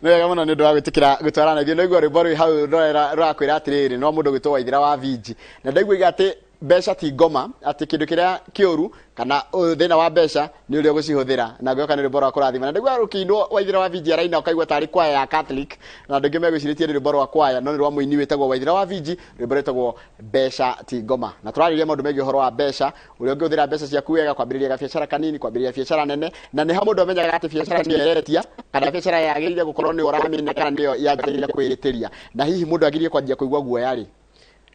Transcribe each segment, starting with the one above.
Nĩ wega mũno nĩ ũndũ wa gwĩtĩkĩra gũtwarana ithuĩ. Ndaigua rwĩmbo rwĩ hau rũrakwĩra atĩrĩrĩ, no mũndũ gwĩtwo Waithĩra wa Vinji. Na ndaigua iga atĩ mbeca ti ngoma, atĩ kĩndũ kĩrĩa kĩũru kana thĩna wa mbeca nĩ ũrĩa ũgũcihũthĩra. Na ngwĩhoka nĩ rwĩmbo rwa kũrathima. Na ndaigua rũkĩinwo Waithĩra wa Vinji araina ũkaigua tarĩ kwaya ya Catholic. Na andũ aingĩ megwĩcirĩtie nĩ rwĩmbo rwa kwaya, no nĩ rwa mũini wĩtagwo Waithĩra wa Vinji, rwĩmbo rwĩtagwo Mbeca ti Ngoma. Na tũrarĩrĩria maũndũ megiĩ ũhoro wa mbeca, ũrĩa ũngĩhũthĩra mbeca ciaku wega kwambĩrĩria gabiacara kanini, kwambĩrĩria biacara nene, na nĩho mũndũ amenyaga atĩ biacara nĩyo ĩretia, kana biacara yagĩrĩire gũkorwo nĩyo ũramĩne kana nĩyo yagĩrĩire kwĩĩtĩria. Na hihi mũndũ agĩrĩire kwanjia kũigua guoya rĩ?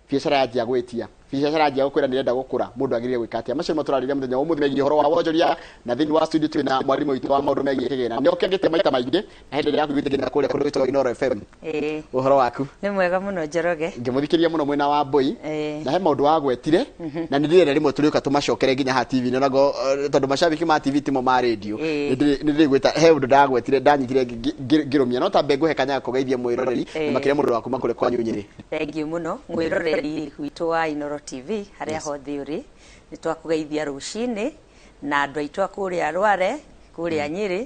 Biacara yanjia gwĩtia, biacara yanjia gũkwĩra nĩ ĩrenda gũkũra, mũndũ agĩrĩire gwĩka atĩa? Macio nĩmo tũrarĩrĩria mũthenya wa ũmũthĩ megiĩ ũhoro wa wonjoria, na thĩinĩ wa studio twĩna mwarimũ witũ wa maũndũ megiĩ kĩgĩna. Nĩ okĩangĩte maita maingĩ, na hĩndĩ ĩrĩa yakuiguĩte nginya kũrĩa kũndũ gwĩtagwo Inooro FM. Ĩĩ. Ũhoro waku? Nĩ mwega mũno, Njoroge. Ngĩmũthikĩria mũno mwena wa Mbũi, Ĩĩ. na he maũndũ wagwetire, na nĩ ndĩrenda rĩmwe tũrĩũka tũmacokere nginya haha TV-inĩ, onago tondũ macabiki ma TV timo ma radio. Ĩĩ. Nĩ ndĩrĩgwĩta he ũndũ ndagwetire ndanyitire ngĩrũmia, no tambe ngũhe kanya kũgeithia mwĩroreri na makĩria mũndũ wa kuma kũrĩa kwanyu Nyĩrĩ. Thank you mũno, mwĩroreri witũ wa Inooro TV harĩa hothe ũrĩ, nĩ twakũgeithia rũcinĩ, na andũ aitũ a kũrĩa Rware, kũrĩa Nyĩrĩ,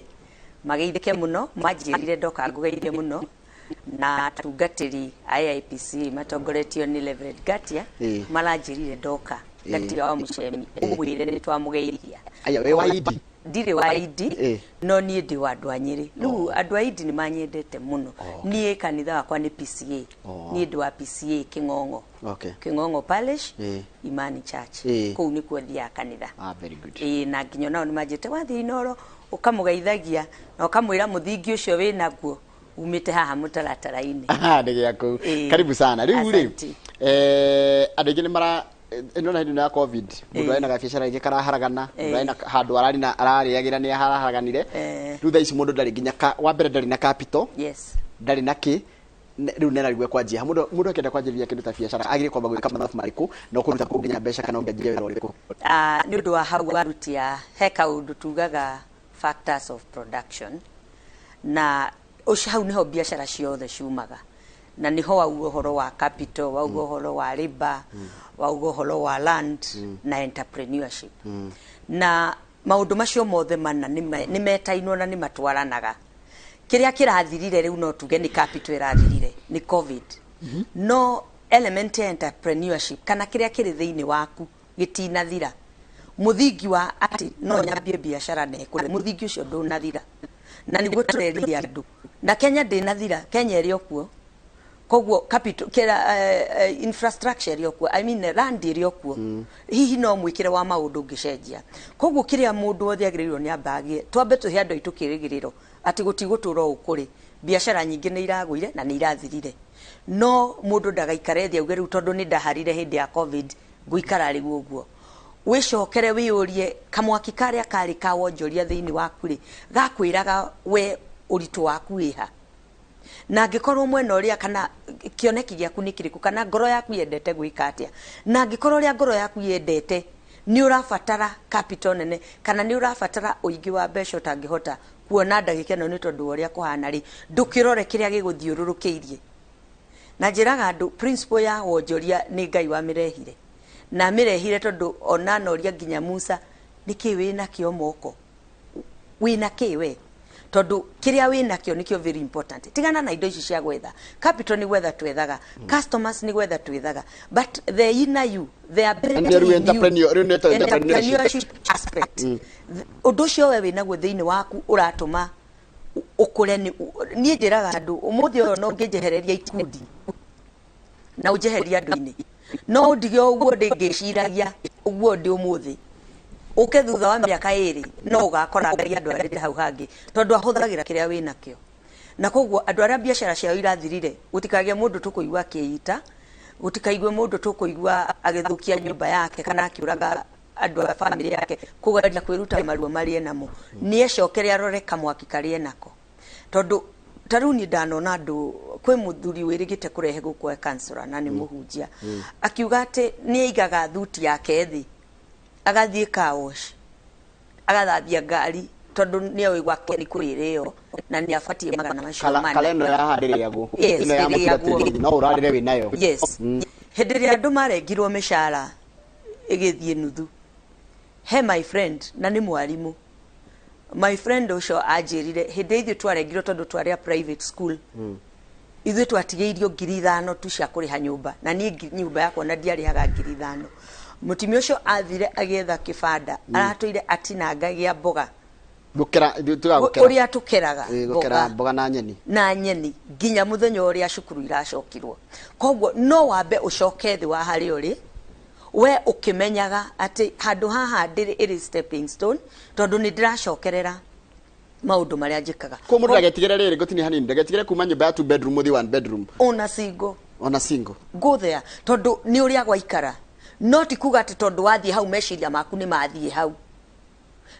mageithĩke mũno, manjĩrire ndoka ngũgeithie mũno, na atungatĩri a AIPC matongoretio nĩ Reverend Ngatia maranjĩrire ndoka Ngatia wa Mũcemi ũmwĩre nĩ twamũgeithia. Aya, wĩ wa Idi? Ndirĩ wa Idi, no niĩ ndĩ wa andũ a Nyĩrĩ. Rĩu andũ a Idi nĩ manyendete mũno. Niĩ kanitha wakwa nĩ PCA. Niĩ ndĩ wa PCA Kĩng'ong'o. Kĩng'ong'o Parish, Imani Church. Kũu nĩkuo thiaga kanitha. Ah, very good. Ĩĩ, na nginya onao nĩ manjĩrĩte wathiĩ Inooro ũkamũgeithagia na ũkamwĩra mũthingi ũcio wĩ naguo umĩte haha mũtaratara-inĩ. Nĩ gĩa kũu. Karibu sana. Rĩu rĩ, Asante. Andũ aingĩ nĩ mara ĩno na hĩndĩ ĩno ya COVID, mũndũ arĩ na gabiacara rĩngĩ karaharagana, mũndũ arĩ na handũ ararĩ na ararĩagĩra nĩ haraharaganire. Rĩu thaa ici mũndũ ndarĩ nginya ka, wa mbere ndarĩ na capital, ndarĩ na kĩ, rĩu nĩ ararigwo kwanjia. Mũndũ akĩenda kwanjĩrĩria kĩndũ ta biacara agĩrĩire kwamba gwĩka mathabu marĩkũ, na ũkũruta kũ nginya mbeca kana ũngĩanjia wĩra ũrĩkũ? Ah, nĩ ũndũ wa hau warutia he kaũndũ tugaga factors of production, na ũcio hau nĩho biacara ciothe ciumaga, na nĩho wauga ũhoro wa capital, wauga ũhoro wa labor, wauga ũhoro wa land na entrepreneurship. Na maũndũ macio mothe mana nĩ metainwo na nĩ matwaranaga. Kĩrĩa kĩrathirire rĩu no tuge nĩ capital ĩrathirire nĩ COVID, no element ya entrepreneurship kana kĩrĩa kĩrĩ thĩinĩ waku gĩtinathira. Mũthingi wa atĩ no nyambie biacara na ĩkũre, mũthingi ũcio ndũnathira, na nĩguo tũrerire andũ. Na Kenya ndĩnathira, Kenya ĩrĩ o kuo. Koguo capital kĩra, infrastructure ĩrĩ o kuo, I mean land ĩrĩ o kuo. Hihi no mwĩkĩre wa maũndũ ũngĩcenjia. Koguo kĩrĩa mũndũ wothe agĩrĩirwo nĩ ambagie, twambe tũhe andũ aitũ kĩrĩgĩrĩro atĩ gũtigũtũra ũũ kũrĩ. Biacara nyingĩ nĩ iragũire na nĩ irathirire, no mũndũ ndagaikare thĩ auge rĩu tondũ nĩ ndaharire hĩndĩ ya COVID ngũikara rĩu ũguo. Wĩcokere wĩyũrie kamwaki karĩa karĩ ka wonjoria thĩinĩ waku rĩ, gakwĩraga we ũritũ waku wĩha? Na angĩkorwo mwena ũrĩa kana kĩoneki gĩaku nĩ kĩrĩkũ, kana ngoro yaku yendete gwĩka atĩa? Na angĩkorwo ũrĩa ngoro yaku yendete nĩ ũrabatara capital nene, kana nĩ ũrabatara ũingĩ wa mbeca ũtangĩhota kuona ndagĩka ĩno nĩ tondũ wa ũrĩa kũhana rĩ, ndũkĩrore kĩrĩa gĩgũthiũrũrũkĩirie. Na njĩraga andũ principle ya wonjoria nĩ Ngai wamĩrehire. Na amĩrehire tondũ ona anoria nginya Musa, nĩkĩ wĩnakĩo moko? Wĩna kĩ we? Tondũ kĩrĩa wĩnakĩo nĩkĩo very important. Tigana na indo ici cia gwetha. Capital nĩ gwetha twethaga, customers nĩ gwetha twethaga, but the inner you, the ability Nĩ rĩu in you, rĩu nĩ entrepreneurship. Entrepreneurship aspect. Ũndũ ũcio we wĩnaguo thĩinĩ waku ũratũma ũkũre. Niĩ njĩraga andũ ũmũthĩ ũyũ no ũngĩnjehereria ikundi na ũnjeherie andũ-inĩ, no ũndige o ũguo ndĩ ngĩciragia ũguo ndĩ ũmũthĩ, ũke thutha wa mĩaka 2 no ũgakora Ngai andwarĩte hau hangĩ, tondũ ahũthagĩra kĩrĩa wĩnakĩo. Na koguo andũ arĩa biacara ciao irathirire, gũtikagĩe mũndũ tũkũigua akĩita, gũtikaigwe mũndũ tũkũigua agĩthũkia nyũmba yake kana akĩũraga andũ a bamĩrĩ yake kũgeria kwĩruta maruo marĩa enamo. Nĩ ecokere arore kamwaki karĩa enako, tondũ ta rĩu niĩ ndanona andũ, kwĩ mũthuri wĩrĩgĩte kũrehe gũkũ e counselor na nĩ mũhunjia, akiuga atĩ nĩ aigaga thuti yake thĩ, agathiĩ car wash agathambia ngari, tondũ nĩ oĩ gwake nĩ kũrĩrĩo na nĩ abatiĩ magana macio 4. Kala ĩno ya haha ndĩrĩagwo. Yes, Ĩno ya ndĩrĩagwo. mũtungatĩri no ũrarĩre wĩ nayo. Yes. Hĩndĩ ĩrĩa andũ marengirwo mĩcara ĩgĩthiĩ nuthu, he my friend na nĩ mwarimũ. My friend ũcio anjĩrire hĩndĩ ithuĩ twarengirwo tondũ twarĩ a private school, ithuĩ twatigĩirio 5,000 tu cia kũrĩha nyũmba, na niĩ nyũmba yakwa na ndiarĩhaga 5,000. Mũtumia ũcio athire agĩetha kĩbanda, aratũire atinangagia mboga. Gũkera, tuga gũkera. Ũrĩa tũkeraga. Ĩ, gũkera mboga na nyeni. Na nyeni nginya mũthenya ũrĩa cukuru iracokirwo. Koguo no wambe ũcoke thĩ wa harĩa ũrĩ we, ũkĩmenyaga atĩ handũ haha ndĩrĩ ĩrĩ stepping stone, tondũ nĩ ndĩracokerera maũndũ marĩa njĩkaga. Ko mũndũ ndagetigĩre rĩrĩ, ngũtinia hanini, ndagetigĩre kuma nyũmba ya two bedroom ũthiĩ one bedroom. Ona single. Ona single. Go there, tondũ nĩ ũrĩa gwaikara. No ti kuga atĩ tondũ wathiĩ hau meciria maku nĩ mathiĩ hau.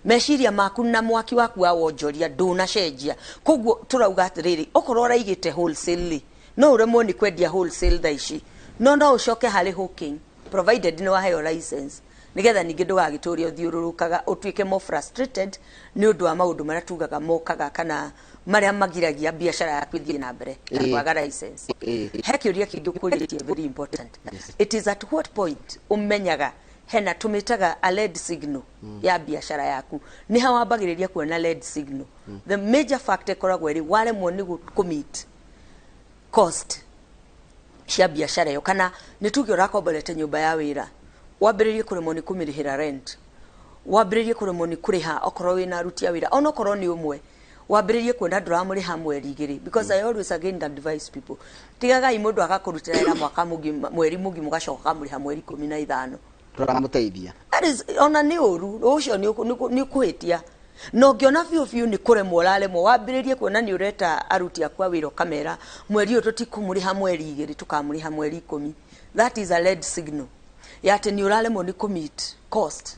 Meciria maku na mwaki waku wa wonjoria ndũnacenjia. Koguo tũrauga atĩrĩrĩ, okorwo ũraigĩte wholesale rĩ, no ũremwo nĩ kwendia wholesale thaa ici, no ũcoke harĩ hawking, provided nĩ waheo license, nĩgetha ningĩ ndũgagĩtũre ũthiũrũrũkaga ũtuĩke more frustrated nĩ ũndũ wa maũndũ marĩa tugaga mokaga kana marĩa magiragia biacara yaku ĩthiĩ na mbere ta kwaga license. He kĩũria kĩngĩ ũkũrĩtie, very important. It is at what point ũmenyaga hena tũmĩtaga a red signal ya biacara yaku? Nĩ ha wambagĩrĩria kuona red signal? The major factor ĩkoragwo ĩrĩ waremwo nĩ kũ-meet cost cia biacara ĩyo, kana nĩ tuge ũrakomborete nyũmba ya wĩra, wambĩrĩrie kũremwo nĩ kũmĩrĩhĩra rent, wambĩrĩrie kũremwo nĩ kũrĩha okorwo wĩna aruti a wĩra, ona okorwo nĩ ũmwe, wambĩrĩrie kuona ndũramũrĩha mweri 2. Because I always again advise people, tigagai mũndũ agakũrutĩra wĩra mwaka mũgima, mweri mũgima, ũgacoka ũkamũrĩha mweri 15. Tũramũteithia. That is, ona nĩ ũru ũcio, nĩ ũkũhĩtia. Na ũngĩona biũ biũ nĩ kũremwo ũraremwo, wambĩrĩrie kuona nĩ ũreta aruti aku a wĩra ũkamera mweri ũyũ tũtikũmũrĩha mweri 2, tũkamũrĩha mweri 10, that is a red signal ya atĩ nĩ ũraremwo nĩ kũ-meet cost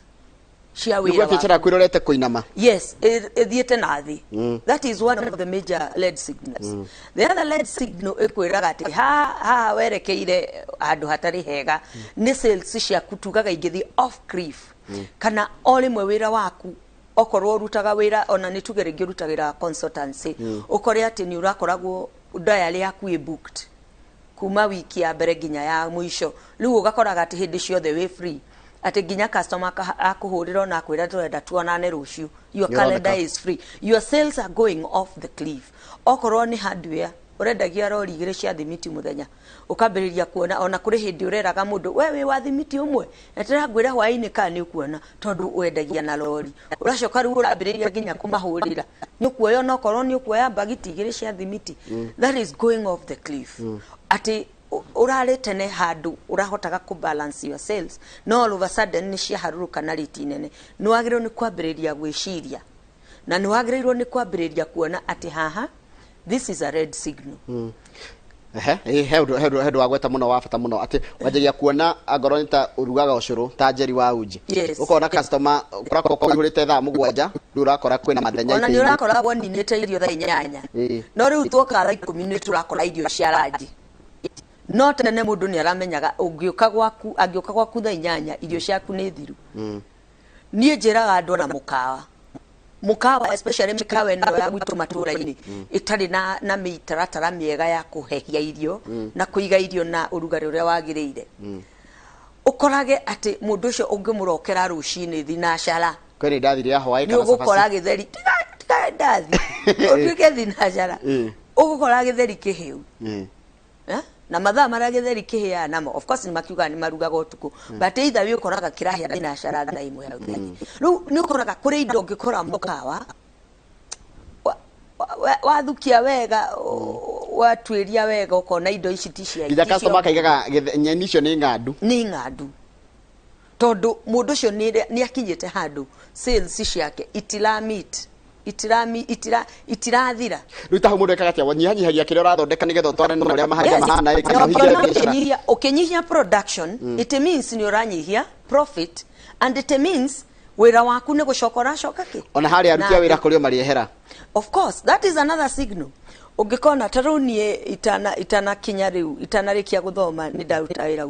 cia wĩra nĩguo biacara waku. Yaku ĩrorete kũinama. Yes, ĩthiĩte na thĩ. That is one of the major red signals. The other red signal ĩkwĩraga atĩ haha werekeire handũ hatarĩ hega nĩ sales ciaku tugaga ingĩthiĩ off cliff, kana o rĩmwe wĩra waku, okorwo ũrutaga wĩra, ona nĩ tuge rĩngĩ ũrutagĩra consultancy, ũkore atĩ nĩ ũrakoragwo diary yaku ĩ booked kuma wiki ya mbere nginya ya mũico. Rĩu ũgakoraga atĩ hĩndĩ ciothe wĩ free, atĩ nginya customer akũhũrĩra ona akwĩra tũrenda tuonane rũciũ, your Nĩũroneka. calendar is free. Your sales are going off the cliff. Okorwo nĩ hardware, ũrendagia rori 2 cia thimiti mũthenya, ũkambĩrĩria kuona ona kũrĩ hĩndĩ ũreraga mũndũ we wĩ wa thimiti ũmwe, etera ngwĩre hwaĩ-inĩ kana nĩ ũkuona, tondũ wendagia na rori. Ũracoka rĩu ũrambĩrĩria nginya kũmahũrĩra, nĩ ũkuoya onokorwo nĩ ũkuoya mbagiti 2 cia thimiti. That is going off the cliff, atĩ ũrarĩ tene handũ ũrahotaga kũ balance your sales, no all of a sudden nĩ ciaharũrũka na rĩti nene. Nĩ wagĩrĩirwo nĩ kwambĩrĩria gwĩciria na nĩ wagĩrĩirwo nĩ kwambĩrĩria kuona atĩ haha this is a red signal. Ehe, ĩ, he ũndũ wagweta mũno wa bata mũno, atĩ wanjagia kuona angorwo nĩ ta ũrugaga ũcũrũ ta Njeri wa Uji, ũkona customer ũrakorwo kũihũrĩte thaa 7, rĩu ũrakora kwĩna mathenya Ona nĩ itĩ-inĩ. Ũrakoragwo ninĩte irio thaa 8. No rĩu tuoka thaa 10 nĩ tũrakora irio cia ranji. No tene mũndũ nĩ aramenyaga ũngĩũka gwaku, angĩũka gwaku thaa 8, irio ciaku nĩ thiru. Niĩ njĩraga andũ ona mũkawa, especially mĩkawa ĩno ya gwitũ matũra-inĩ ĩtarĩ na mĩtaratara mĩega ya kũhehia irio na kũiga irio na ũrugarĩ ũrĩa wagĩrĩire, ũkorage atĩ mũndũ ũcio ũngĩmũrokera rũcinĩ thinacara, Kwĩrĩ ndathi rĩa hwaĩ nĩ kana ũgũkora cabaci. Gĩtheri, tiga ndathi ũtuĩke thinacara, ũgũkora gĩtheri kĩhĩu. Eh? Na mathaa marĩa gĩtheri kĩhĩaga namo, of course nĩ makiugaga nĩ marugaga ũtukũ, but either way ũkoraga kĩrahĩa thinacara thaa 1 hau thĩ. Rĩu nĩ ũkoraga kũrĩ indo ũngĩkora mũkawa wathukia wega, watuĩria wega, ũkona indo ici ti cia nginya ti cia customer akaigaga nyeni icio nĩ ng'andu. Nĩ ng'andu, tondũ mũndũ ũcio nĩ akinyĩte handũ sales ciake itiramit itirami itira itirathira. Rĩu ta hau mũndũ ekaga atĩa? Wanyihanyihagia kĩrĩa ũrathondeka nĩgetha ũtwarane na ũrĩa maharia mahana ĩ, Na kana ũhingĩre ũkĩona biacara. Ũkĩnyihia production, it means nĩ ũranyihia profit and it means wĩra waku nĩ gũcoka ũracoka kĩ Ona harĩa aruti a wĩra kũrĩ o marĩehera. Of course, that is another signal. Ũngĩkona ta rĩu niĩ itanakinya rĩu, itanarĩkia gũthoma, nĩ ndaruta wĩra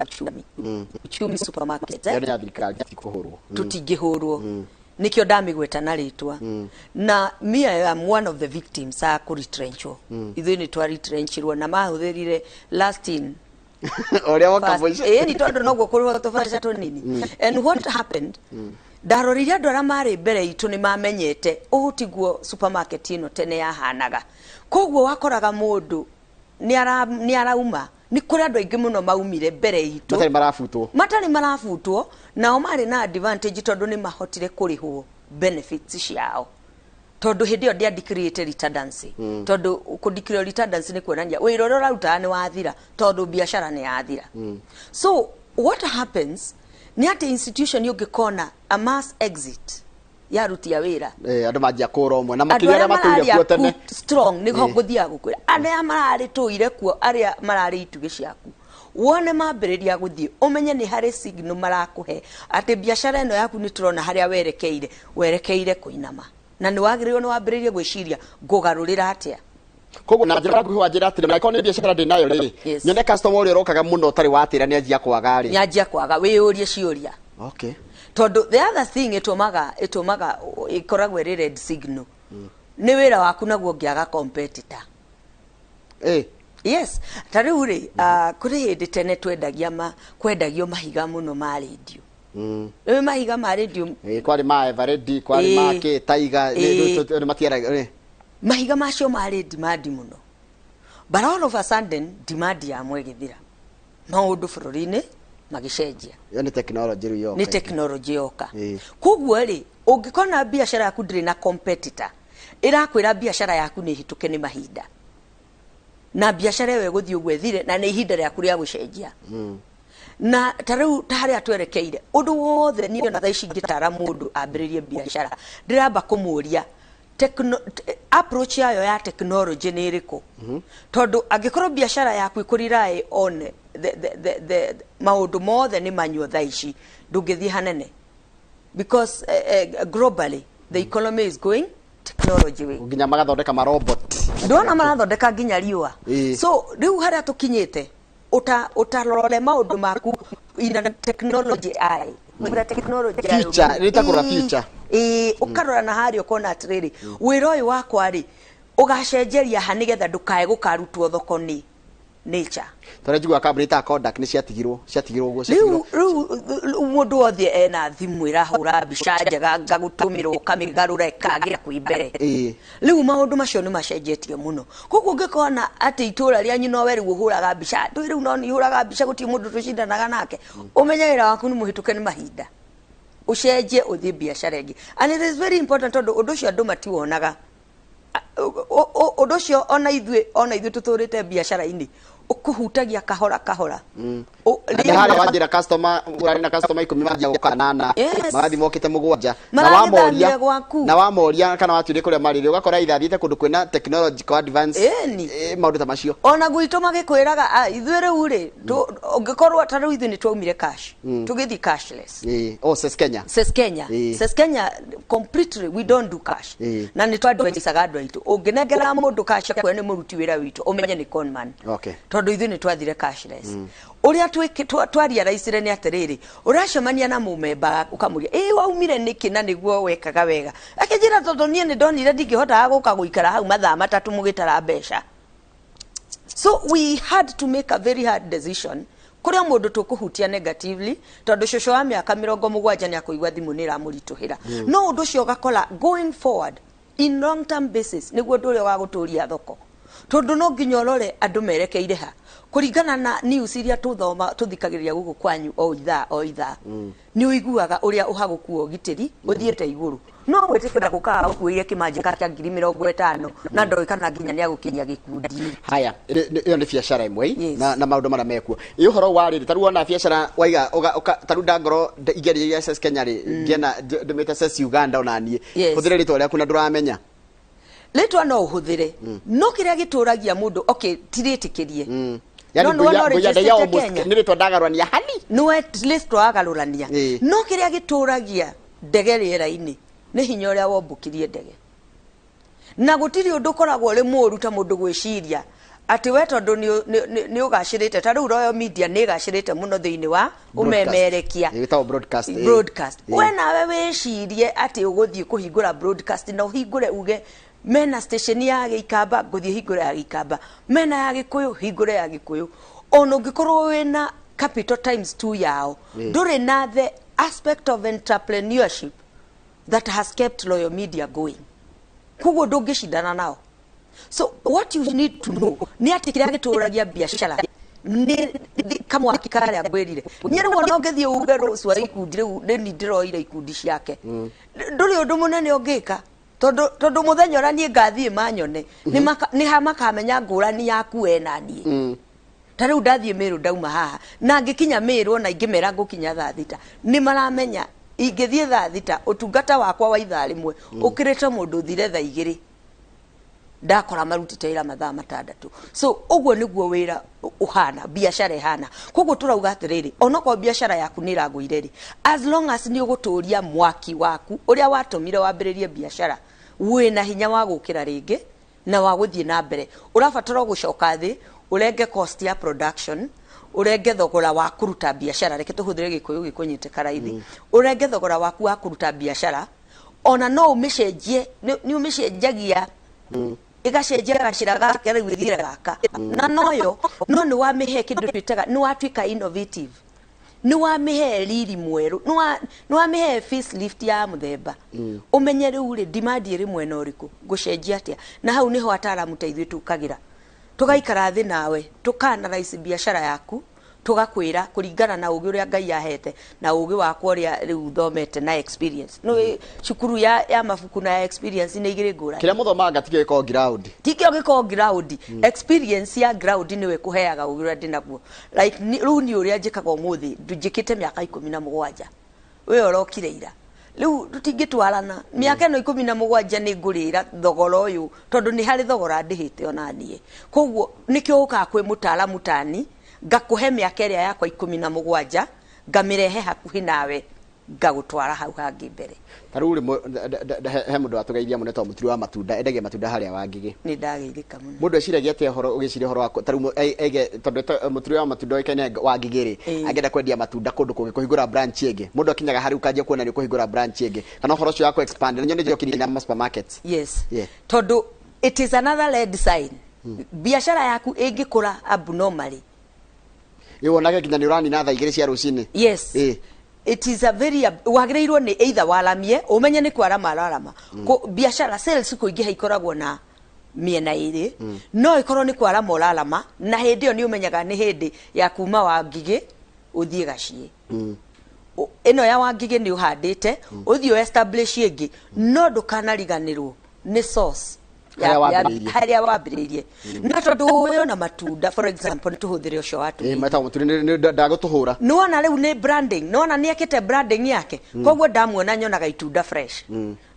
Uchumi Supermarket, eh? Ĩyo nĩ ya thirikari, tikũhũrwo. Tũtingĩhũrwo, nĩkĩo ndamĩgweta na rĩtwa. Na me, I am one of the victims a kũretrenchwo. Ithuĩ nĩ twaretrenchirwo na mahũthĩrire last in ũrĩa woka first. mũico. Ĩĩ, ni tondũ noguo kũrĩhwo tũbeca tũnini. And what happened, Ndarorire andũ arĩa marĩ mbere itũ nĩ mamenyete ũũ tiguo supermarket ĩno tene yahanaga. Koguo wakoraga mũndũ nĩ arauma, nĩ kũrĩ andũ aingĩ mũno maumire mbere itũ matarĩ marabutwo. Matarĩ marabutwo, nao marĩ na advantage tondũ nĩ mahotire kũrĩhwo benefits ciao, tondũ hĩndĩ ĩyo ndĩa redundancy. Tondũ kũ redundancy nĩ kuonania wĩra ũrĩa ũrarutaga nĩ wathira, tondũ biacara nĩ yathira. So what happens nĩ atĩ institution ũngĩkona a mass exit ya aruti a wĩra, Andũ manjia kũra ũmwe na andũ makĩria arĩa matũire mararĩ kuo tene. Aku strong nĩho ngũthiaga gũkwĩra arĩa mararĩ tũire kuo, arĩa mararĩ itugĩ ciaku, wone mambĩrĩria gũthiĩ, ũmenye nĩ harĩ signal marakũhe atĩ biacara ĩno yaku nĩ tũrona harĩa werekeire, werekeire kũinama, na nĩ wagĩrĩirwo nĩ wambĩrĩrie gwĩciria ngũgarũrĩra atĩa. Koguo na njĩra nguhĩ wanjĩra atĩrĩ, angĩkorwo nĩ biacara ndĩ nayo rĩ, nyone customer ũrĩa ũrokaga mũno ũtarĩ watĩra nĩ anjia kwaga rĩ, nyanjia kwaga, wĩyũrie ciũria. Tondũ the other thing ĩtũmaga ĩkoragwo ĩrĩ red signal nĩ wĩra waku naguo ũngĩaga competitor. Yes, ta rĩu rĩ, kũrĩ hĩndĩ tene twendagia kwendagio mahiga mũno ma rendio. Rĩu mahiga ma rendio, Kwarĩ ma Eveready, kwarĩ ma kĩ Tiger, nĩ matiara. Mahiga macio marĩ demand mũno, but all of a sudden demand yamo ĩgĩthira, maũndũ bũrũri-inĩ magĩcenjia. Ĩyo nĩ technology rĩu yoka. Nĩ technology yoka. Koguo rĩ, ũngĩkona biacara yaku ndĩrĩ na competitor, ĩrakwĩra biacara yaku nĩ hĩtũke nĩ mahinda, na biacara ĩyo ĩgũthiĩ ũguo ĩthire, na nĩ ihinda rĩaku rĩa gũcenjia. Na ta rĩu ta harĩa twerekeire ũndũ wothe, niĩ ona thaa ici ingĩtara mũndũ ambĩrĩrie biacara, ndĩramba kũmũria approach yayo ya technology nĩ ĩrĩkũ, tondũ angĩkorwo biacara yaku ĩkũ rely on the maũndũ mothe nĩ manyuo thaa ici, ndũngĩthiĩ hanene, because globally the economy is going technology way. Nginya magathondeka marobot. Ndona marathondeka nginya riũa. So rĩu harĩa tũkinyĩte, ũtarore maũndũ maku ina technology eye. Kwĩra technology eye. Future, nĩ ta kũrora future. Ĩĩ, ũkarora na harĩa ũkona atĩrĩrĩ, wĩra ũyũ wakwa rĩ, ũgacenjeria ha nĩgetha ndũkae gũkarutwo thoko nĩ nature. Tondũ njiguaga kambuni ta Kodak nĩ ciatigirwo ũguo Rĩu ciatigirwo. Rĩu mũndũ wothe ena thimũ ĩrahũra mbica njega, ngagũtũmĩra ũkamĩgarũra ĩkagĩra kwĩ mbere. Rĩu maũndũ macio nĩ macenjetie mũno. Koguo ũngĩkona atĩ itũra rĩanyu nowe rĩu ũhũraga mbica, ndũĩ rĩu no niĩ hũraga mbica, gũtirĩ mũndũ tũcindanaga nake, ũmenye wĩra waku nĩ mũhĩtũke nĩ mahinda, ũcenjie ũthiĩ biacara ĩngĩ. And it is very important, tondũ ũndũ ũcio andũ matiwonaga. Ũndũ ũcio ona ithuĩ tũtũrĩte biacara-inĩ ũkũhutagia kahora kahora. Na nĩ harĩa wanjĩra customer ũrarĩ na customer 10 manjia gũka 8, magathiĩ mokĩte 7 na Maragĩthamire wamoria gwaku. Na wamoria kana watuire kũrĩa marĩ, ũgakora either athiĩte kũndũ kwĩna technological advance. Ĩni. Maũndũ ta macio. Ona gwitũ magĩkwĩraga, "Ah, ithuĩ rĩu rĩ, ũngĩkorwo ta rĩu ithuĩ nĩ twaumire cash, tũgĩthiĩ cashless." Oh, Ses Kenya. Ses Kenya. Ses Kenya completely, we don't do cash. Na nĩ twadvisaga andũ aitũ, ũngĩnengera mũndũ cash akwĩra nĩ mũruti wĩra witũ, ũmenye nĩ conman. Tondũ ithuĩ nĩ twathire cashless. Ũrĩa twarealizire nĩ atĩrĩrĩ, ũracemania na mũmemba ũkamũria, ĩ waumire nĩkĩ na nĩguo wekaga wega? Akĩnjĩra, tondũ niĩ nĩ ndonire ndingĩhotaga gũka gũikara hau mathaa 3 mũgĩtara mbeca. So we had to make a very hard decision kũrĩa mũndũ tũkũhutia negatively, tondũ cũcũ wa mĩaka 70 nĩ akũigua thimũ nĩ ĩramũritũhĩra. No ũndũ ũcio ũgakora going forward in long term basis nĩguo ũndũ ũrĩa ũgagũtũria thoko, tondũ no nginya ũrore andũ merekeire ha kũringana na news iria tũthoma tũthikagĩrĩria gũkũ kwanyu o ithaa o ithaa. Nĩ ũiguaga ũrĩa ũhagũku wa ũgitĩri ũthiĩte igũrũ, no gwĩtĩkĩra gũkaga ũkuĩire kĩmanjĩka kĩa 50,000 na ndoĩ kana nginya nĩ agũkinyia gĩkundi-inĩ. Haya, ĩyo nĩ biacara ĩmwe Yes. na maũndũ marĩa mekuo. Ĩ ũhoro wa rĩrĩ, tarĩu wona biacara waiga tarĩu ndangorwo ingĩanjĩrĩria SS Kenya rĩ, ngĩena ndĩmĩte SS Uganda ona niĩ, hũthĩre rĩtwa rĩaku na ndũramenya. Rĩtwa no ũhũthĩre, no kĩrĩa gĩtũragia mũndũ, okay, ti rĩtĩkĩrie. Yani No nĩwona ngũiya ndaiya ũregistrĩte almost Kenya. nĩ rĩtwa ndagarũrania hani. Nĩwe rĩtwa wagarũrania. No kĩrĩa gĩtũragia ndege rĩera-inĩ nĩ hinya ũrĩa wombũkirie ndege, na gũtirĩ ũndũ ũkoragwo ũrĩ mũũru ta mũndũ gwĩciria atĩ we tondũ nĩ ũgacĩrĩte. Ta rĩu Royal Media nĩ ĩgacĩrĩte mũno thĩinĩ wa ũmemerekia. Ĩtagwo broadcast. Broadcast. We nawe wĩcirie atĩ ũgũthiĩ kũhingũra broadcast na ũhingũre uge mena station ya Gĩikamba, ngũthiĩ hingũre ya Gĩikamba, mena ya Gĩkũyũ, hingũre ya Gĩkũyũ. Ona ũngĩkorwo wĩna capital times two yao, ndũrĩ na the aspect of entrepreneurship that has kept Loyal Media going. Koguo ndũngĩcindana nao. So what you need to know nĩ atĩ kĩrĩa gĩtũragia biacara nĩ kamwaki karĩa ngwĩrire. Niĩ rĩu ona ũngĩthiĩ uge rũciũ wa ikundi rĩu nĩ ni ndĩroire ikundi ciake, ndũrĩ ũndũ mũnene ũngĩka, tondũ mũthenya ũrĩa niĩ ngathiĩ manyone nĩ ha makamenya ngũrani yaku we na niĩ. Ta rĩu ndathiĩ Mĩrũ, ndauma haha na ngĩkinya Mĩrũ, ona ingĩmera ngũkinya thaa 6, nĩ maramenya ingĩthiĩ thaa 6, ũtungata wakwa wa ithaa 1 ũkĩrĩte mũndũ ũthire thaa 2 ndakora marutĩte wĩra mathaa 6. So ũguo nĩguo wĩra ũhana, biacara ĩhana. Koguo tũrauga atĩrĩrĩ, onokorwo biacara yaku nĩ ĩragũire rĩ, as long as nĩ ũgũtũria mwaki waku ũrĩa watũmire wambĩrĩrie biacara wĩna hinya wa gũkĩra rĩngĩ na wa gũthiĩ na mbere, ũrabatara o gũcoka thĩ, ũrenge cost ya production, ũrenge thogora wa kũruta biacara. Reke tũhũthĩre Gĩkũyũ gĩkũnyitĩka raithi. Ũrenge thogora waku wa kũruta biacara, ona no ũmĩcenjie, nĩ ũmĩcenjagia, ĩgacenjia gacĩra gake rĩu ĩthire gaka na noyo, no nĩ wamĩhe kĩndũ twĩtaga nĩ watuĩka innovative, nĩ wamĩhe riri mwerũ, nĩ wamĩhe facelift ya mũthemba. Ũmenye rĩu rĩ, demand ĩrĩ mwena ũrĩkũ, ngũcenjia atĩa? Na hau nĩho ataaramu ta ithuĩ tũkagĩra, tũgaikara thĩ nawe, tũka-analyse biacara yaku, tũgakwĩra kũringana na ũgĩ ũrĩa Ngai ahete na ũgĩ wakwa ũrĩa rĩu thomete na experience. No cukuru ya mabuku na ya experience nĩ igĩrĩ ngũrani. Kĩrĩa mũthomaga tikĩo gĩkoragwo ground. Tikĩo gĩkoragwo ground. Experience ya ground nĩwe ĩkũheaga ũgĩ ũrĩa ndĩnaguo. Like rĩu niĩ ũrĩa njĩkaga ũmũthĩ, njĩkĩte mĩaka 17, we ũrokire ira, rĩu tũtingĩtwarana. Mĩaka ĩno 17 nĩ ngũrĩra thogora ũyũ, tondũ nĩ harĩ thogora ndĩhĩte ona niĩ. Koguo nĩkĩo ũkaga kwĩ mũtaaramu tani, ngakũhe mĩaka ĩrĩa yakwa 17, ngamĩrehe hakuhĩ nawe, ngagũtwara hau hangĩ mbere. Ta rĩu rĩ, he mũndũ watũgeithia mũno etagwo Mũturi wa matunda, endagia matunda harĩa Wangigĩ. Nĩ ndageithĩka mũno. Mũndũ eciragia atĩa ũhoro, ũgĩciria ũhoro wa ta rĩu aige, tondũ Mũturi wa matunda oĩkaine Wangigĩ rĩ, angĩenda kwendia matunda kũndũ kũngĩ, kũhingũra branch ĩngĩ, mũndũ akinyaga harĩa ũkanjia kuona nĩ ũkũhingũra branch ĩngĩ, kana ũhoro ũcio wa kũ expand na nyone njokirie na supermarkets? Yes. Tondũ it is another red sign biacara yaku ĩngĩkũra abnormally. Ĩ wonage nginya nĩ ũranina thaa 2 cia rũcinĩ. Yes. It is a very wagĩrĩirwo nĩ either waramie, ũmenye nĩ kwarama ararama. Biacara sales kũingĩha ikoragwo na mĩena ĩrĩ. No ĩkorwo nĩ kwarama ũrarama, na hĩndĩ ĩyo nĩ ũmenyaga nĩ hĩndĩ ya kuma Wangigĩ ũthiĩ gaciĩ. Ĩno ya Wangigĩ nĩ ũhandĩte, ũthiĩ ũ establish ĩngĩ, no ndũkanariganĩrwo nĩ source harĩa wambĩrĩirie. Harĩa wambĩrĩirie. Na tondũ ũyũ na matunda, for example, nĩ tũhũthĩre ũcio watũmĩire. Metagwo Mũturi, ndagũtũhũra. Nĩwona rĩu nĩ branding, nĩwona nĩ ekĩte branding yake. Koguo ndamuona nyonaga itunda fresh.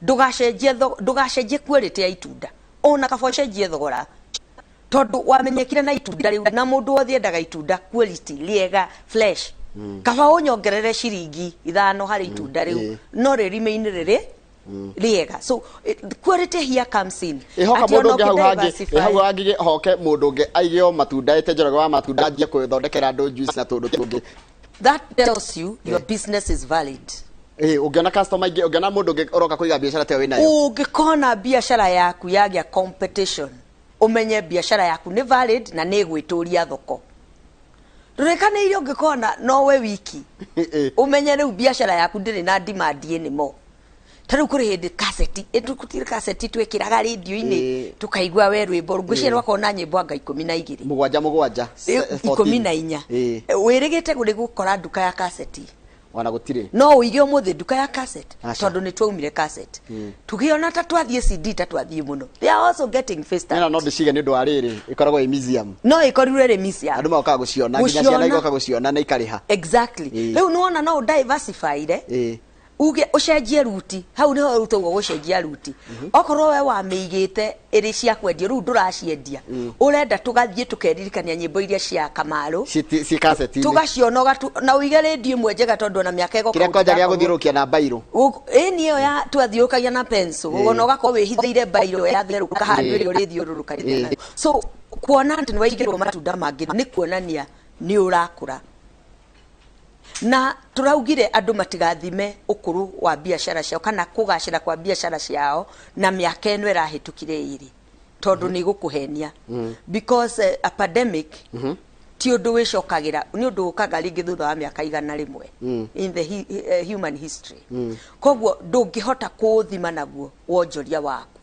Ndũgacenjie quality ya itunda, ona kaba ũcenjie thogora, tondũ wamenyekire na itunda rĩu, na mũndũ wothe endaga itunda quality rĩega, fresh. Kaba ũnyongerere ciringi 5 harĩ itunda rĩu, no rĩrime-inĩ rĩrĩ rĩega. So quality here comes in. Ĩhoka Atĩ mũndũ ona ũngĩ hau hangĩ ũkĩ-diversify. Ĩ hau hangĩ hoke mũndũ ũngĩ aige o matunda, ete Njoroge wa matunda, anjie kwĩthondekera andũ juice na tũndũ tũngĩ. That tells you your business is valid. Ĩ ũngĩona customer ingĩ, ũngĩona mũndũ ũngĩ ũroka kũiga biacara ta ĩyo wĩnayo. Ũngĩkona biacara yaku yagĩa competition, ũmenye biacara yaku nĩ valid na nĩ ĩgwĩtũria thoko. Ndũrĩkanĩire, ũngĩkona nowe wiki, ũmenye rĩu biacara yaku ndĩrĩ na demand anymore. Ta rĩu kũrĩ hĩndĩ kaseti gũtirĩ kaseti twĩkĩraga rĩndio-inĩ, tũkaigua we rwĩmbo ngwĩciria rwakorwo na nyĩmbo anga 12. Mũgwanja mũgwanja 14. Wĩrĩgĩte gũrĩ gũkora nduka ya kaseti? Ona gũtirĩ. No ũige ũmũthĩ nduka ya cassette? Aca. Tondũ nĩ twaumire cassette, tũgĩona ta twathiĩ CD, ta twathiĩ mũno. They are also getting phased Nĩna out. No ndĩcige nĩ ũndũ wa rĩrĩ, ĩkoragwo ĩ museum. No ĩkorirwo ĩrĩ museum. Andũ magokaga gũciona, nginya ciana Gũciona. igoka gũciona na ikarĩha. Exactly. Rĩu nĩwona no ũdiversifyire, uge ũcenjie ruti. Hau nĩho rĩu tauga gũcenjia ruti. Okorwo we wamĩigĩte ĩrĩ cia kwendio, rĩu ndũraciendia, ũrenda tũgathiĩ tũkeririkania nyĩmbo iria cia Kamarũ ci kaseti-inĩ. Tũgaciona na ũige rĩndio ĩmwe njega, tondũ ona mĩaka ĩgoka Kĩrĩa kwanja gĩa gũtigakorwo- gũthiũrũrũkia na mbairũ. Ĩni ĩyo ya twathiũrũrũkagia na pencil, ona ũgakorwo wĩhithĩire mbairũ yatherũka handũ ĩrĩa ũrĩthiũrũrũkagia nayo. So kuona atĩ nĩ waigĩrwo matunda mangĩ nĩ kuonania nĩ ũrakũra. Na tũraugire andũ matigathime ũkũrũ wa biacara ciao kana kũgacĩra kwa biacara ciao na mĩaka ĩno ĩrahĩtũkire ĩrĩ, tondũ nĩ ĩgũkũhenia, because a pandemic ti Ti ũndũ wĩcokagĩra, nĩ ũndũ ũkaga rĩngĩ thutha wa mĩaka 100 in the human history. Koguo ndũngĩhota kũũthima naguo wonjoria waku.